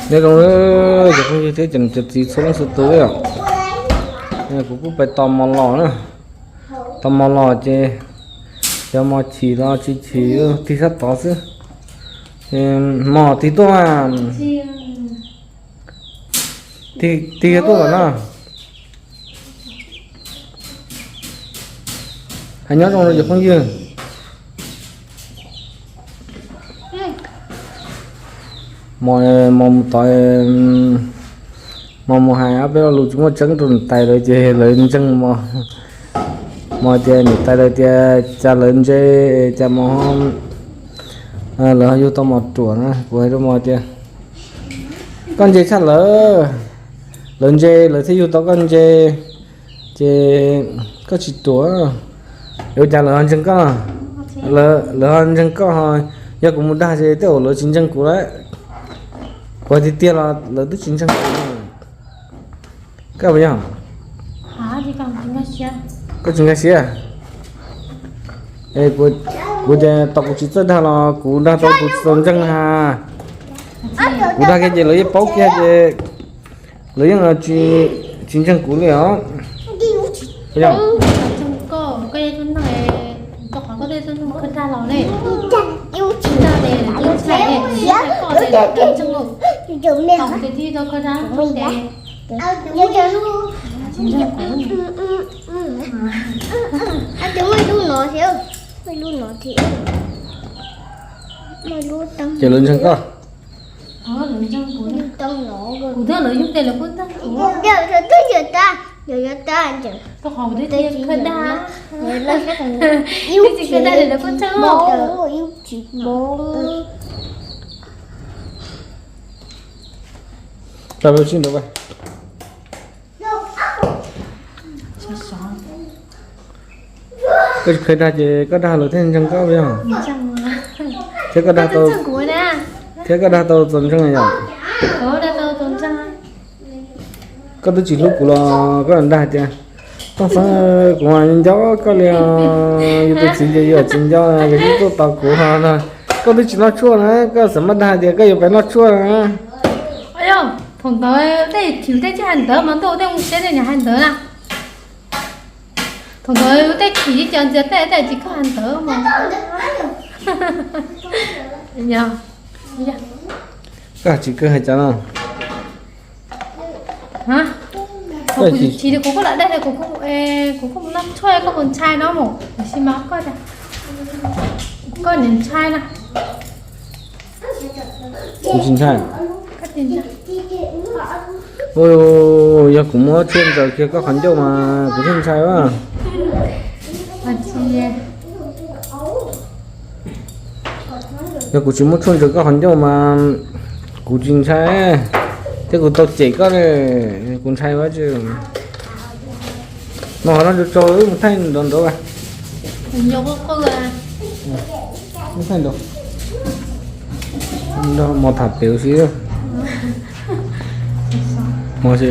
Nyob zoo cov phooj ywg thiab cov niam cov txiv txhua leej txhua tus os. Kuv kuj pais tos mos los na. Tos mos los ces cov mos chim los tsis chim tig sab tod xwb. Mos tig tuaj, tig tuaj lawm na. Hais nyob zoo rau cov phooj ywg. Mos, mos mus tod, mos mus hais ob peb lo lus tsis muaj tseeb rau niam tais lawv ces lawv ntseeg mos. Mos tias niam tais lawv tias cas lawv ntse, cas mos, lawv ho yug tau mos ruam na. Kuv hais rau mos tias koj ntse tshaj lawv, lawv ntse lawv thiaj yug tau koj ntse, ces koj tsis ruam. Yuav cas lawv ho ntseeg koj, lawv ho ntseeg koj ho. Yog kuv mus dag ces tej zaum lawv tsis ntseeg kuv lawm. Kuv hais tiag tiag los lawv twb tsis ntseeg kuv. Koj puas yog? Koj tsis nkag siab? Kuv ces tos kuv txiv txawj dag los kuv dag tau tus tsis tau ntseeg na. Kuv dag kiag ces lawv yeej paub kiag ces lawv yeej tsis ntseeg kuv li os. Ces lawv ntseeg koj. Kuv twb lawv yug tes lawv kuj ntseeg kuv. Rau qhov kuv twb tsis kawg dag, twb tsis kawg dag lawv kuj ntseeg. Koj tsis kawg dag ces koj dag lawv thiaj ntseeg koj yog? Thiab koj dag tau, thiab koj dag tau txaus ntseeg yom? Koj twb tsis hlub kuv los koj dag tias, Tooj Xeeb, kuv mas nco koj li os, yus tus txiv ces yus tsis nco, yus twb tuaj tos kuv ho no. Koj twb tsis noj tshuaj na, koj xav maj dag tias koj yuav pais noj tshuaj na. Thaum ntawd tej chim tej tsis hais ntawd mas ntuj, tej mus siab tej niam hais ntawd na. Thaum ntawd tej chim cov ntxias tej tej tsis kawg hais ntawd mas. Koj tsis kawg hais cov no. Kuv chim kuv kuj lam dag tias kuv, kuv kuj mus noj tshuaj, koj puas ntshai no mus, tiam sis mas koj, koj niam ntshai na. Kuv tsis ntshai. Yog kuv muab tshuaj ntsaws kiag koj qhov ncauj mas kuv thiaj ntshai a. Yog kuv tsis muab tshuaj ntsaws koj qhov ncauj mas kuv tsis ntshai, thiab kuv tau cem koj ne, kuv ntshai ua tsi. No qhov no tsaus tsaus, wb mus thaij nrov nrov. Wb thaij nrov, mos tham pem si. Mos,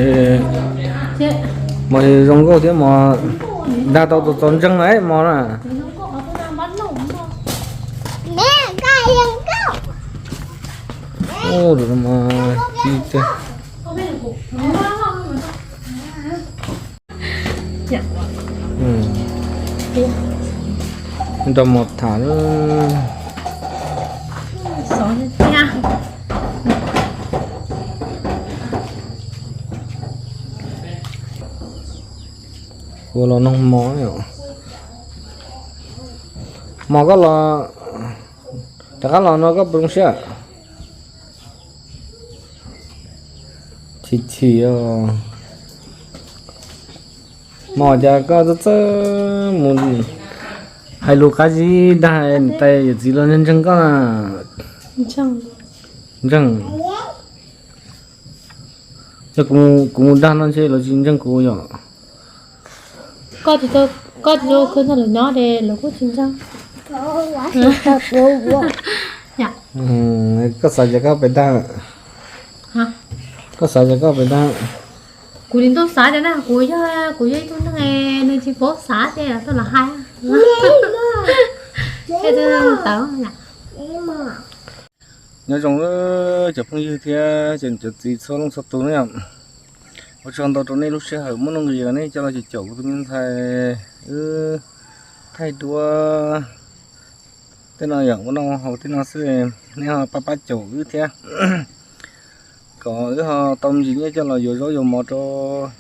mos zoo nkauj thiab mos, dag tau tus txaus ntseeg lawm mos na. Nrog mos tham. Kuv los noog mos, mos koj los, rov qab los no koj puas zoo siab? Chim chim os. Mos, cas koj txawj txawj mus hais lus qab zib dag niam tais yawm txiv los ntseeg koj na. Ntseeg. Yog kuv mus dag no ntshe lawv tsis ntseeg kuv yom. Koj tsis tau khwv nrog lawv nyob ces lawv kuj tsis ntseeg. Koj xav ces koj pem dag. Koj xav ces koj pem dag. Kuv nim ntuj xav tias na, kuv yog, kuv yog ib tug neeg nws tsis paub xav tias tuaj los hais. Tawv. Nyob zoo cov phooj ywg thiab cov niam cov txiv txhua leej txhua tus na yom. Ua tsaug ntau rau nej lub sij hawm muaj nuj nqis nej coj los caum kuv tus me ntxhais wb thaij duab tej no yom, ua noj haus tej no xwb, nej ho pab pab caum wb thiab kom wb ho tau me ntsis nyiaj coj los yuav zaub yuav mov rau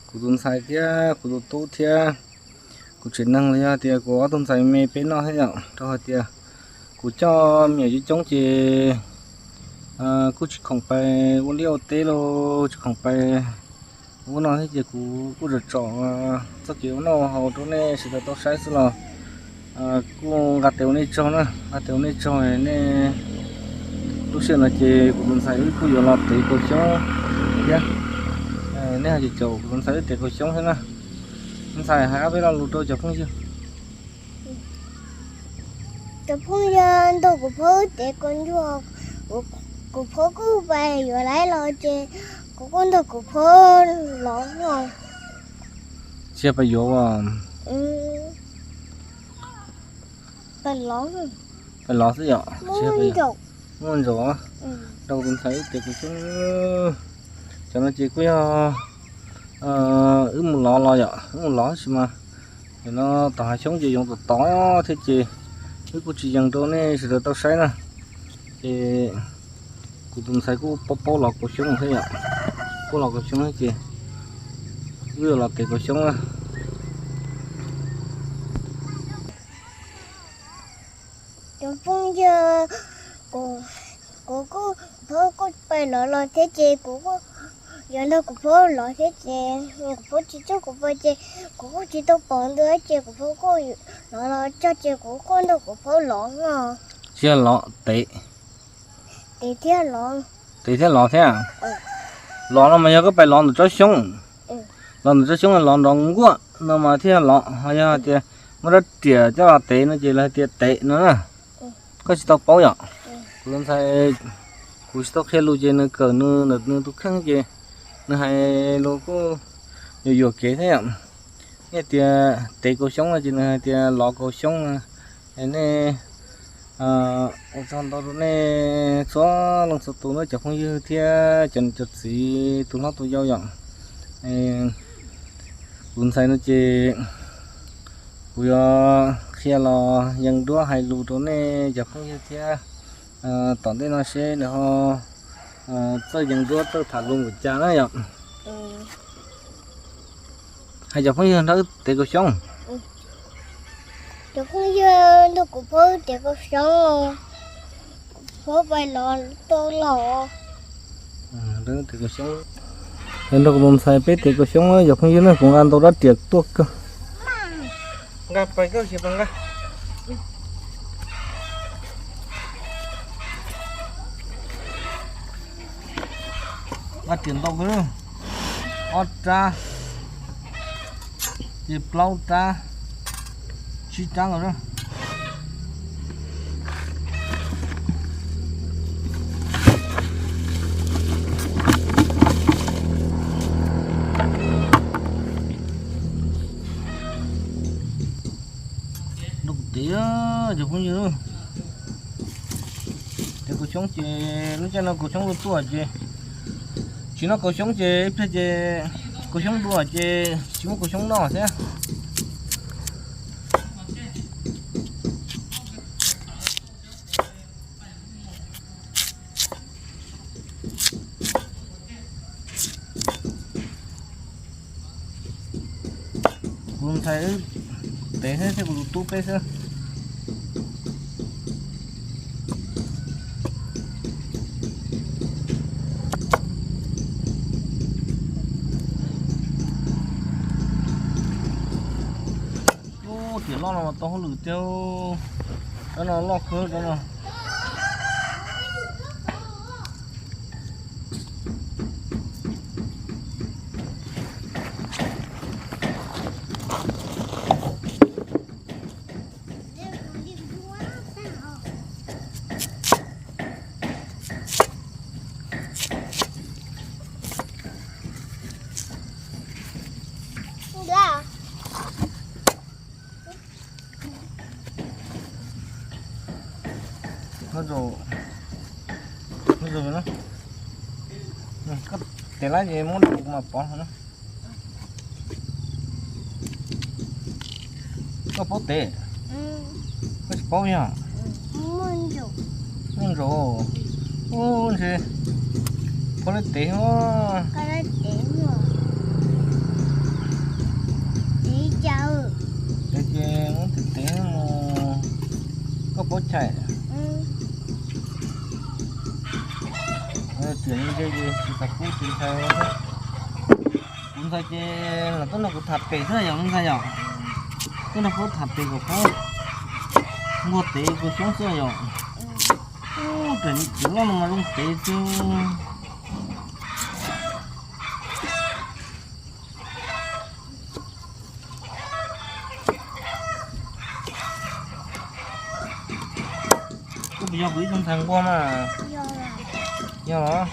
kuv tus ntxhais thiab kuv tus tub thiab kuv tsev neeg los yog tias kuv ob tug ntxhais me peb noj thiab yom. Rau hais tias kuv coj me nyuam coob coob ces kuj tsis khoom pais ua liaj ua teb los tsis khoom pais ua no thiab ces kuv kuj tsom tsom txoj kev ua noj haus rau nej sawv daws tau saib xwb los kuj nqa tes ua nej tsaug na, nqa tes ua nej tsaug nej lub sij hawm no ces kuv tus ntxhais wb kuj yuav los tev kaus xyoob thiab. Nej ho caum kuv tus ntxhais wb tev kaus xyoob thiab na. Ntxhais hais ob peb lo lus rau cov phooj ywg. Cov phooj ywg nrog kuv phob wb tev kaus xyoob, kuv phob kuj pais yuav lawm los ces kuv kuj nrog kuv phob los. Tsis yog pais yuav, pais los xwb yom. Muaj ntsaum, rau tus ntxhais wb tev kaus xyoob. Cov no ces kuj yog wb mus lov los yom, wb mus lov tab sis mas nim no tom hav xyoob ces yoov tom tod thiab ces wb kuj tsis yees rau nej sawv daws tau saib na. Ces kuv tus ntxhais kuj paub paub lov kaus xyoob thiab yom, paub lov kaus xyoob thiab ces wb yuav los tev kaus xyoob na. Cov phooj ywg, kuv kuj, phob kuj pais lov los thiab ces kuv kuj yuav nrog kuv phob lov thiab ces kuv phob tsis coj kuv pais ces kuv kuj tsis tau pom ntawd ces kuv phob kuj lov los coj ces kuv kuj nrog kuv phob lov no. Tsis yog lov, tev. Tev thiab lov. Tev thiab lov thiab. Lov no mas yog koj pais lov ntawm tsob xyoob, lov ntawm tsob xyoob lov nrov nkuaj no mas thiaj yog lov, ho yog tias muaj rab riam coj los tev no ces lawv hais tias tev no na. Koj tsis tau paub yom. Kuv tus ntxhais, kuv tsis tau qhia lus ces nws kawm nws ntawm nws tus kheej ces nws hais lus kuj yuam yuam kev thiab yom. Nej tias tev kaus xyoob no ces nws hais tias lov kaus xyoob no. Nej, ua tsaug ntau rau nej txhua leej txhua tus na cov phooj ywg thiab cov niam cov txiv tus hlob tus yau yom. Kuv ntxhais no ces kuv yuav qhia los yees duab hais lus rau nej cov phooj ywg thiab tom ntej no seb nws ho txawj yees duab txawj tham lus npaum cas na yom. Hais cov phooj ywg nrog wb tev kaus xyoob. Cov phooj ywg nrog kuv phob wb tev kaus xyoob, kuv phob pais lov tau los. Nrog kuv tus ntxhais peb tev kaus xyoob, cov phooj ywg na, kuv nqa ntau rab riam tuaj kawg. Nqa pais koj siab pais nqa. Nqa riam ntau kawg, ob rab, ces plaub rab, tsib rab nkaus na. Nrog kuv tev, cov phooj ywg. Tev kaus xyoob ces lub caij no kaus xyoob dua tuaj ces tsis noj kaus xyoob ces ib pliag ces kaus xyoob dua ces tsis muaj kaus xyoob noj thiab. Kuv tus ntxhais tev thiab kuv tus tub peb xwb. Ub, riam loj no mas tau hauj lwm tiag. Rab no loj kawg rab no. Koj tev lawm ces muab rau kuv mam pov no. Koj paub tev? Koj tsis paub yog? Muaj ntsaum. Ub, ntshe koj lawv tev os. Tev ces muab tev tev mus. Koj paub chais? Tiam no ces tsis tas kuv tus ntxhais, kuv ntxhais ces los tuaj nrog kuv tham pem xwb yom, ntxhais yom. Tuaj nrog kuv tham pem kom paub nquag tev kua xyoob xwb yom. Ub, tus loj no mas zoo tev xwb. Koj puas yog kuv ib tug ntxhais nquag mas? Yog los?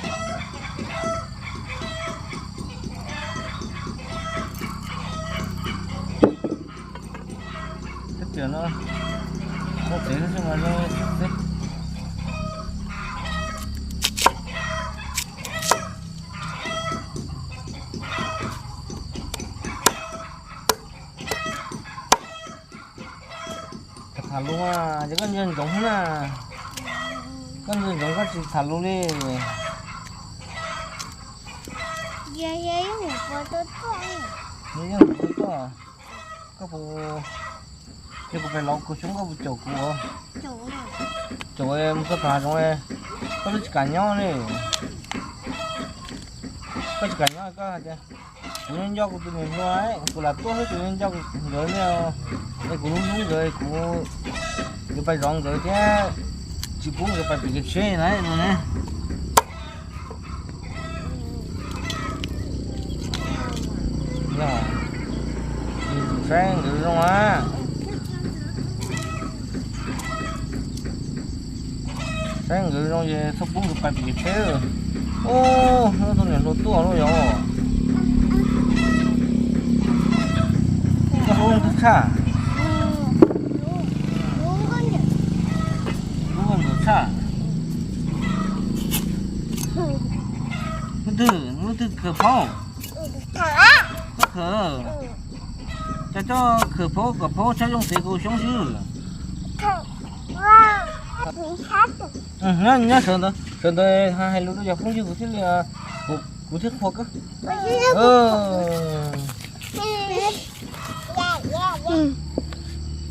Teb chaws no muaj tev xwb mas zoo xwb. Tham lus ces koj nco ntsoov na. Koj nco ntsoov koj tsis tham lus li. Yog, yog, yog, koj puas, yog kuv pais lov kua xyoob koj puas caum kuv? Caum mus txog tom hav zoov, koj twb tsis kam nyob li. Koj tsis kam nyob koj hais tias kuv nyob nco kuv tus niam hluas, kuv lam tuaj xwb kuv nyob nco nkawd li, es kuv hlub hlub nkawd, kuv yuav pais zov nkawd thiab tsis pub nkawd pais pem kev tsheb na no ne. Yog, saib nkawd zoo a. Saib nkawd zoo ces txhob pub nkawd pais pem kev tsheb. Ub, hnub tus niam hluas tuaj lawm yom. Koj hlub leej twg tshaj? Hlub nkauj ntxawm tshaj. Leej twg, leej twg khawm phaub? Koj khawm. Cas coj khawm phaub kom phaub saib zoo tev kua xyoob xwb. Nyob sawv ntawd, sawv ntawd hais lus rau cov phooj ywg kuv thiaj li, kuv thiaj qhuas koj.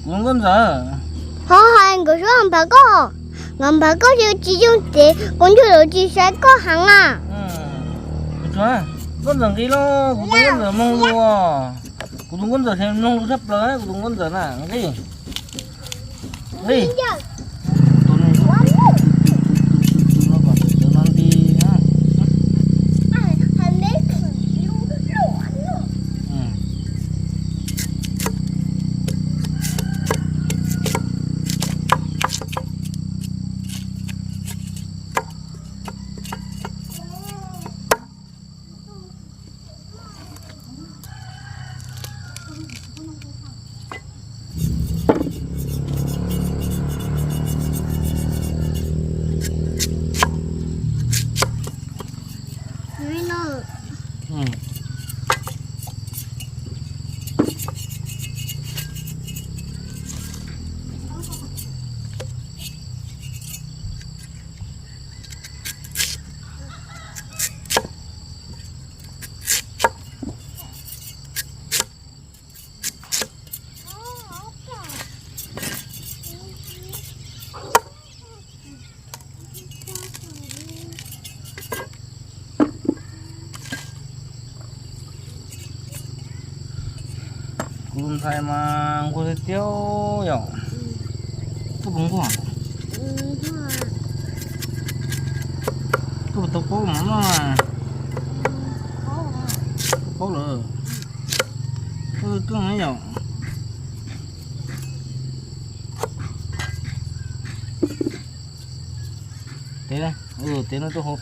Kuv nkauj ntxawm. Ho hais nkawd suab nphav koj, nkawd nphav koj tsis yooj ces kuv ncuj lawv tsis saib koj heev na. Nkauj ntxawm nqi los kuv tus nkauj ntxawm mloog lus, kuv tus nkauj ntxawm mloog lus tshaj plaws kuv tus nkauj ntxawm na nqi. Nqi. Kuv tus ntxhais mas nquag tiag tiag yom. Koj puas nquag? Koj puas tau paub mas noj? Paub lawm. Koj koj yom. Tev, tev no tuaj hauv.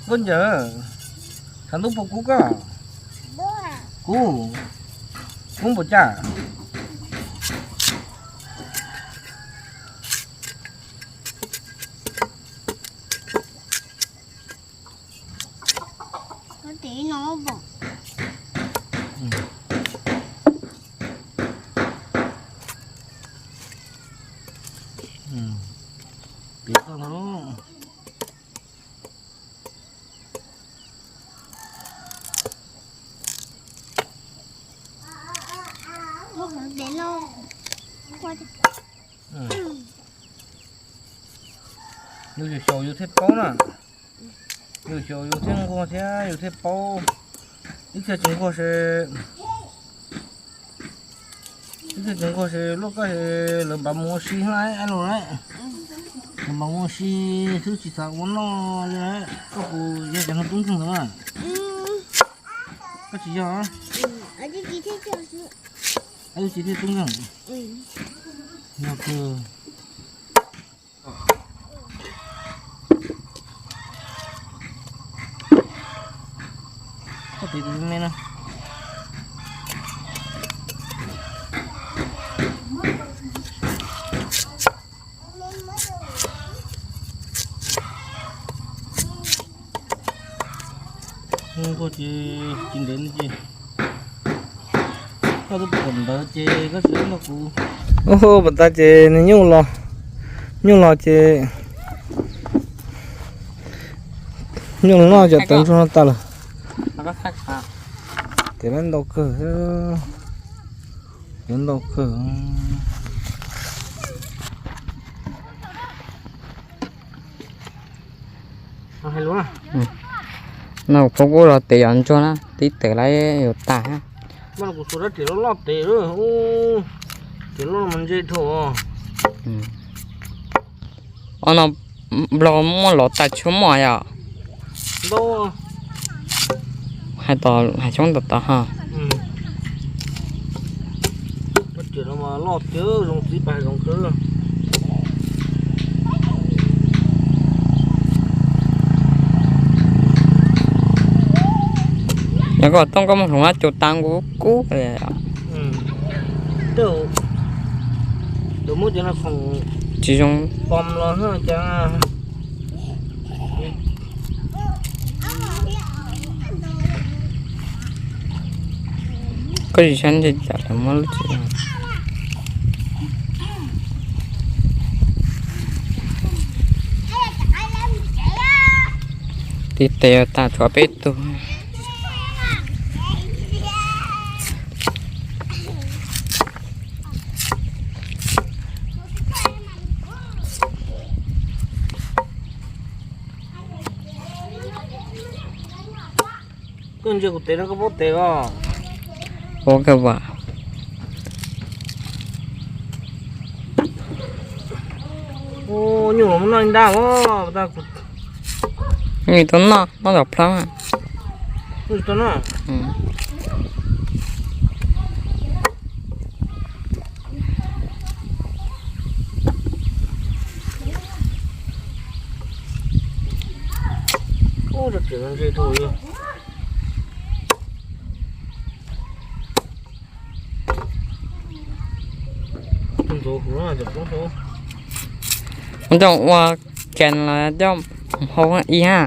Nkauj ntxawm, tshav ntuj puas kub koj? Kub, kub npaum cas? Piav txog no. Yus xyaum xyaum yus thiaj paub na. Yus xyaum yus thiaj nquag thiab yus thiaj paub. Ib txhia tsis nquag ces, ib txhia tsis nquag ces luaj koj ces lawv npaj mus ua si lawm. Lawv npaj mus ua si xwb tsis xav ua noj li. Koj puas yog cov no tub nkeeg ntawd na? Koj tsis yog. Yus tsis thiaj tub nkeeg. Yog kawg. Koj tiv tus me na. Koj ces tsis ntev no ces koj twb pom ntawd ces koj tsis nrog kuv. Ub, puas tas ces nws nyuj los, nyuj los ces nyuj los noj cov tawv ntsuag no tas lawm. Ces lawv ntau kawg, lawv ntau kawg. No kuv phob kub los tes yov ntsuag na, tib tawm lawm yuav tas. Kuv tus rab riam loj loj tes, riam loj mas ntse dhau. Os, no nplog muaj lov tas tshuaj muaj yom? Hais tom hav xyoob tom tod ho. Rab riam no mas loj tiag, zoo txib pais zoo kawg. Yog koj tooj koj muab hloov na, cua tas nkaus kub li. Tsis zoo. Koj tsis saib ntshe cas lawv muab lub tsis. Tib tes tas tshuav peb tug. Koj ntsia kuv tes no koj paub tes os. Ua kawg vas. Nyuj los muab noj ib nrab os. Nyuj tau noj, noj cov plab. Ub, rab riam ntse dhau li. Ua coj ua kees los coj hau ib ha.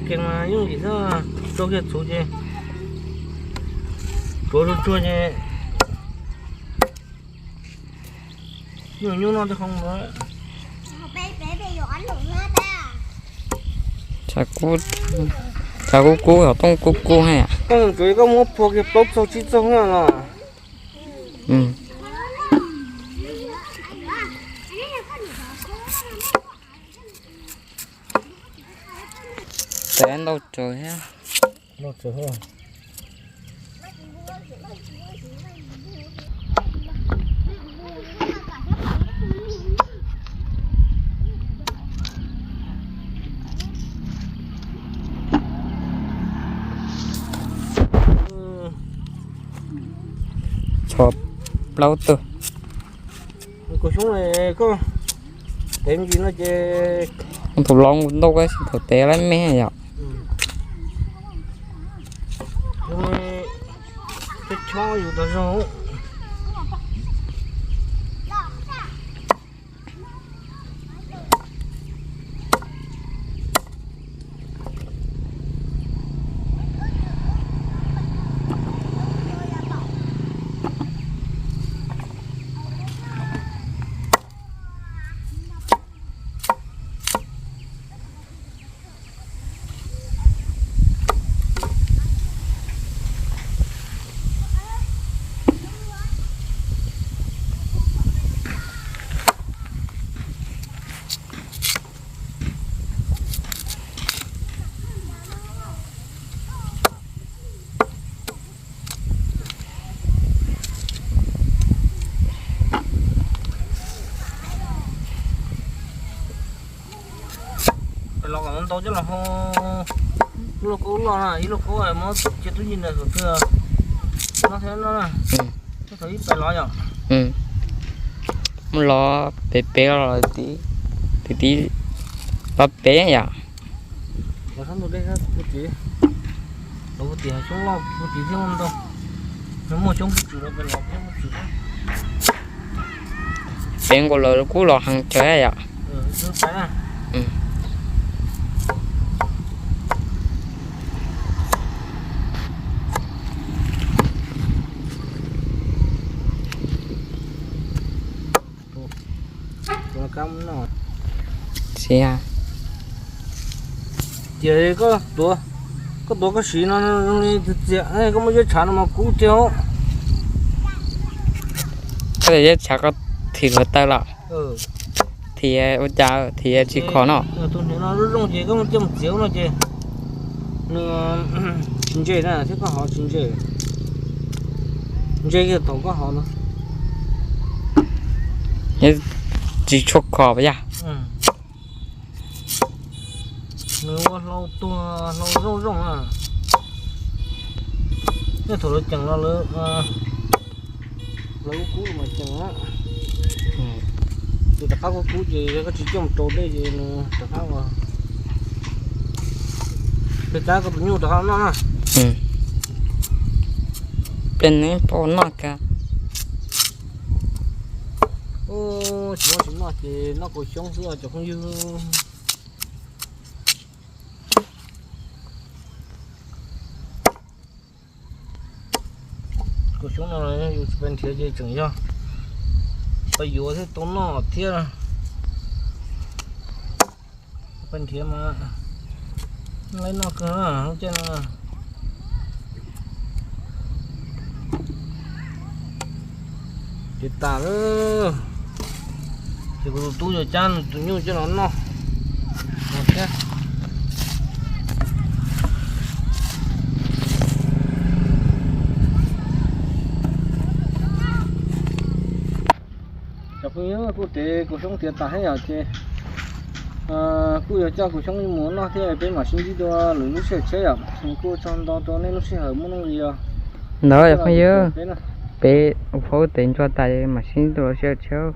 Kees mas yooj yim xwb, rau kiag txhuv ces tsuav tsuag tsuag ces nyuj nyuj noj tej qhov ntawd. Tshav kub kub, hom tooj kub kub he. Koj mus tsuav koj muab phua kiag plaub txaug tsib txaug na los. Tes ntau tsawv thiab. Tshuav plaub tug. Kuv xyoob koj tev me ntsis no ces thaum los ntau koj thaum tev lawm me yom. Chob yus tas zog. Tau coj los hau, ib lub kaub loj na, ib lub kaub muab cia tub yig ntawm thaum twg no thiab no na. Thaum ib pais los yom. Mus los pem pem los tim, tim, los pem yom. Los sab ntug dej, puag tim, los puag tim hav xyoob loj puag tim thiab ntau. Nws muaj xyoob puag tim los pem los thiab puag tim. Pem nkaus lawv kuj los heev kawg yom. Ces koj tuav, koj tuav koj siv no zoo li txias, koj muab yeb tshav no mas kub tiag. Koj yeb tshav koj thim hluav taws los, thim ua cas thim tsis khov no. Tus hniav no zoo zoo ces koj muab coj mus txiav no ces nws tsis ntse na, thiab koj hov tsis ntse, ntse kiag thaum koj hov no. Tsis tshua khov yog. Nws ua hlau tuag hlau zoo zoo na. Nej thaum lawv ceem no lawv, lawv ua kub mas ceem na. Ces rov qab kub kub ces yog koj tsis coj mus rau dej ces nws rov qab ua, peb tab koj tus nyuj rov qab noj na. Peb neb pab noj kag. Tsis muaj tsis noj ces noj kaus xyoob xwb cov phooj ywg. Kaus xyoob no yus tsis pais nrhiav ces tseem yog pais yuav thiaj tau noj thiab. Pais nrhiav mas laib noj kawg lub caij no. Ces tas lawm. Ces kuv tus tub yuav cab nws tus nyuj coj los noj thiab. Cov phooj ywg, kuj tev kaus xyoob tiav tas thiab yom, ces kuj yuav coj kaus xyoob mus noj thiab, peb mam sib ntsib dua lwm lub sij hawm tshiab yom. Kuj ua tsaug ntau rau nej lub sij hawm muaj nuj nqis os. Ntawd yog phooj ywg, peb ua phaub tev ntsuag tas mam sib ntsib dua lwm lub sij hawm tshiab.